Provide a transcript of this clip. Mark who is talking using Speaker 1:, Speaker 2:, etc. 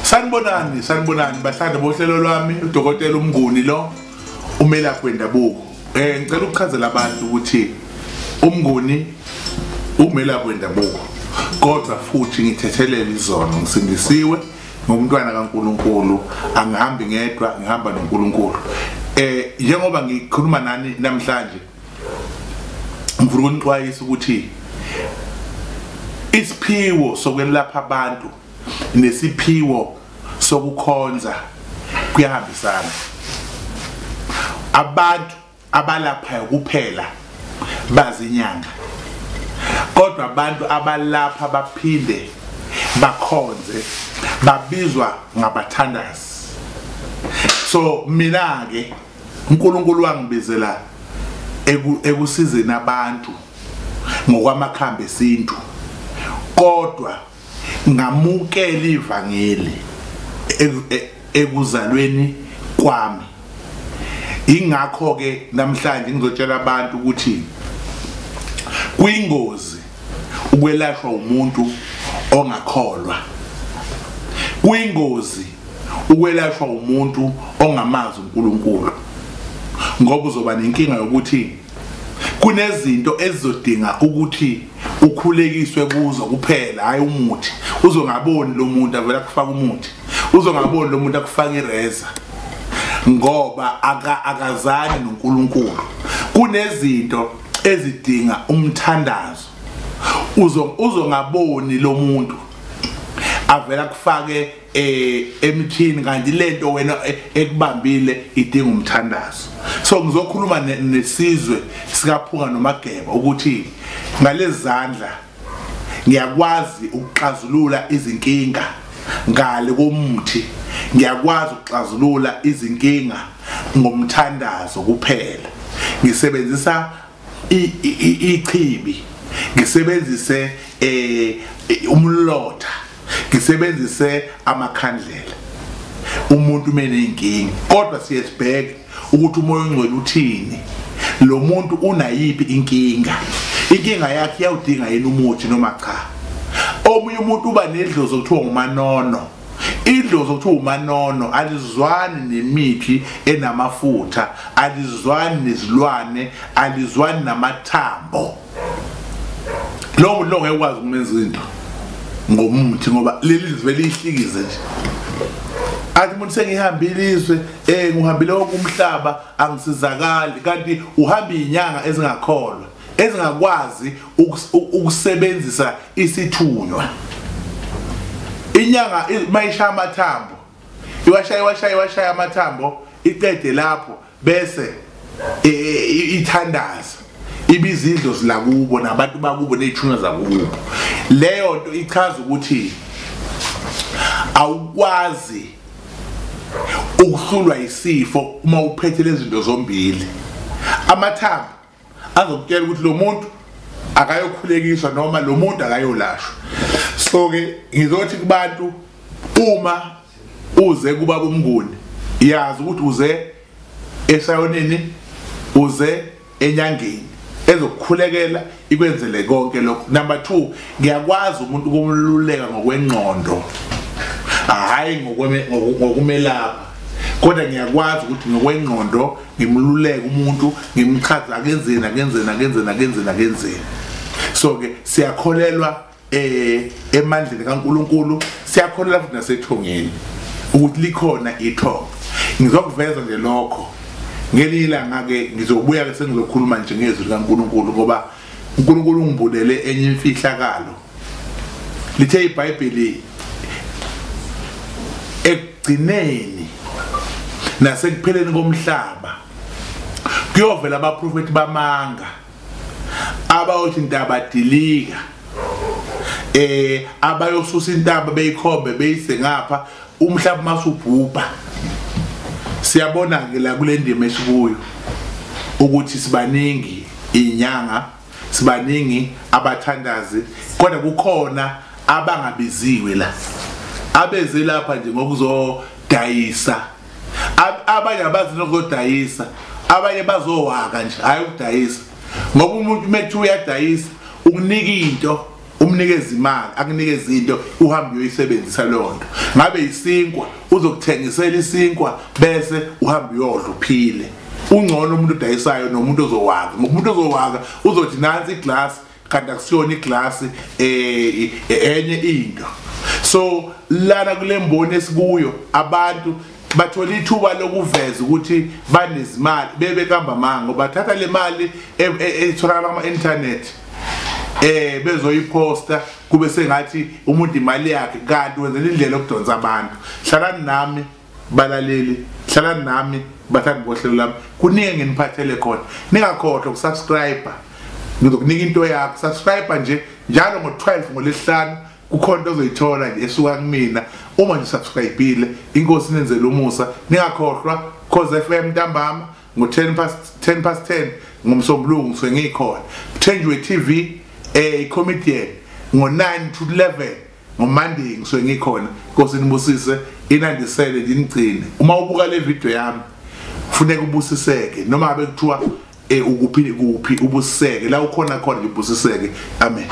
Speaker 1: Sanibonani, sanibonani bathanda bohlelo lwami uDokotela uMnguni lo umelaphi wendabuko. Ngicela ukuchazela abantu ukuthi uMnguni umelaphi wendabuko. Kodwa futhi ngithethelele izono, ngisindisiwe ngomntwana kaNkuluNkulu, angihambi ngedwa, ngihamba noNkulunkulu. Njengoba ngikhuluma nani namhlanje ngifuna ukunixwayisa ukuthi isiphiwo sokwelapha abantu nesiphiwo sokukhonza kuyahambisana. Abantu abalaphayo kuphela bazinyanga, kodwa abantu abalapha baphinde bakhonze babizwa ngabathandazi. So mina ke uNkulunkulu wangibizela ekusizeni abantu ngokwamakhambi esintu, kodwa ngamukela ivangeli ekuzalweni kwami. Ingakho ke namhlanje ngizotshela abantu ukuthi kuyingozi ukwelashwa umuntu ongakholwa, kuyingozi ukwelashwa umuntu ongamazi uNkulunkulu, ngoba uzoba nenkinga yokuthi kunezinto ezizodinga ukuthi ukhulekiswe kuzo kuphela, hayi umuthi. Uzongaboni lo muntu avela kufaka umuthi, uzongaboni lo muntu akufaka ireza, ngoba akazani noNkulunkulu. Kunezinto ezidinga umthandazo, uzongaboni lo muntu avela kufake emthini, kanti lento wena ekubambile idinga umthandazo. So ngizokhuluma nesizwe sikaPhunga noMageba ukuthi ngalezandla ngiyakwazi ukuxazulula izinkinga ngale komuthi, ngiyakwazi ukuxazulula izinkinga ngomthandazo kuphela. Ngisebenzisa ichibi, ngisebenzise umlotha, ngisebenzise amakhandlela umuntu menenkinga. Kodwa siyesibheka ukuthi uMoya oNgcwele uthini, lo muntu unayiphi inkinga, inkinga yakhe iyawudinga yini umuthi noma cha. Omunye umuntu uba nedlozi okuthiwa umanono. Idlozi okuthiwa umanono alizwani nemithi enamafutha, alizwani nezilwane, alizwani namathambo. Lo muntu lo ngeke ukwazi ukumenza into ngomuthi, ngoba leli zwe lihlikize nje. Athi umuntu sengihambile izwe, ngihambile wonke umhlaba, angisizakali. Kanti uhamba izinyanga ezingakholwa, ezingakwazi ukusebenzisa isithunywa. Inyanga mayishaya amathambo, iwashaya amathambo, iqede lapho bese ithandaza, ibiza idlozi lakubo nabantu bakubo nezithunywa zakubo. Leyo nto ichaza ukuthi awukwazi ukuhlulwa isifo uma uphethe lezi zinto zombili. Amathambo azokutshela ukuthi lo muntu akayokhulekiswa noma lo muntu akayolashwa. So ke ngizothi kubantu, uma uze kuBaba uMnguni, yazi ukuthi uze esayonini, uze enyangeni ezokukhulekela ikwenzele konke lokho. Number 2, ngiyakwazi umuntu ukumluleka ngokwengqondo, hayi ngokumelapha, kodwa ngiyakwazi ukuthi ngokwengqondo ngimluleke umuntu, ngimchaze akenzeni akenzeni akenzeni akenzeni akenzeni. So ke siyakholelwa emandleni kaNkuluNkulu, siyakholelwa futhi nasethongeni ukuthi likhona ithongo. Ngizokuveza nje lokho ngelinye ilanga ke, ngizobuya ke sengizokhuluma nje ngezwi likaNkuluNkulu, ngoba uNkulunkulu ungibulele enye imfihlakalo. Lithe iBhayibheli ekugcineni nasekupheleni komhlaba kuyovela abaprofeti bamanga abayothi intaba dilika, abayosusa intaba beyikhombe beyise ngapha, umhlaba masubhubha. Siyabona ke la kule ndima esikuyo ukuthi sibaningi inyanga, sibaningi abathandazi, kodwa kukhona abangabiziwe la, abeze lapha nje ngokuzodayisa. Abanye abazi nokuzodayisa, abanye bazowaka nje, hayi ukudayisa. Ngoba umuntu methu uyadayisa, ukunika into Umnikeza imali, akunikeza into, uhambe uyoyisebenzisa leyo nto. Ngabe isinkwa, uzokuthengisela isinkwa bese uhambe uyodla uphile. Ungcono umuntu odayisayo nomuntu ozowaka. Ngoba umuntu ozowaka uzothi nansi iglass, kanti akusiyona iglass, enye into. So lana kule mboni esikuyo abantu bathola ithuba lokuveza ukuthi banezimali, bebekamba manga, bathatha le mali etholakala kuma internet, bezoyiposta kube sengathi umuntu imali yakhe, kanti wenzela indlela yokudonsa abantu. Hlalani nami balaleli, hlalani nami bathandi bohlelo lami, kuningi nginiphathele khona. Ningakhohlwa ukusubscribe, ngizokunika into yakho. Subscribe nje njalo ngo-12 ngoLwesihlanu, kukhona into ozoyithola nje esuka kumina uma nje subscribeile. Inkosi inenzele umusa. Ningakhohlwa Khozi FM ntambama ngo-10 past 10 past 10 ngomsombuluko ngisuke ngikhona. Thenjiwe TV, comedian ngo-9 to 11 ngoMonday ngisuke ngikhona. Inkosi inibusise, inandisele, inigcine. Uma ubuka le video yami kufuneka ubusiseke, noma ngabe kuthiwa ukuphi kuphi, ubusiseke la ukhona khona, ubusiseke. Amen.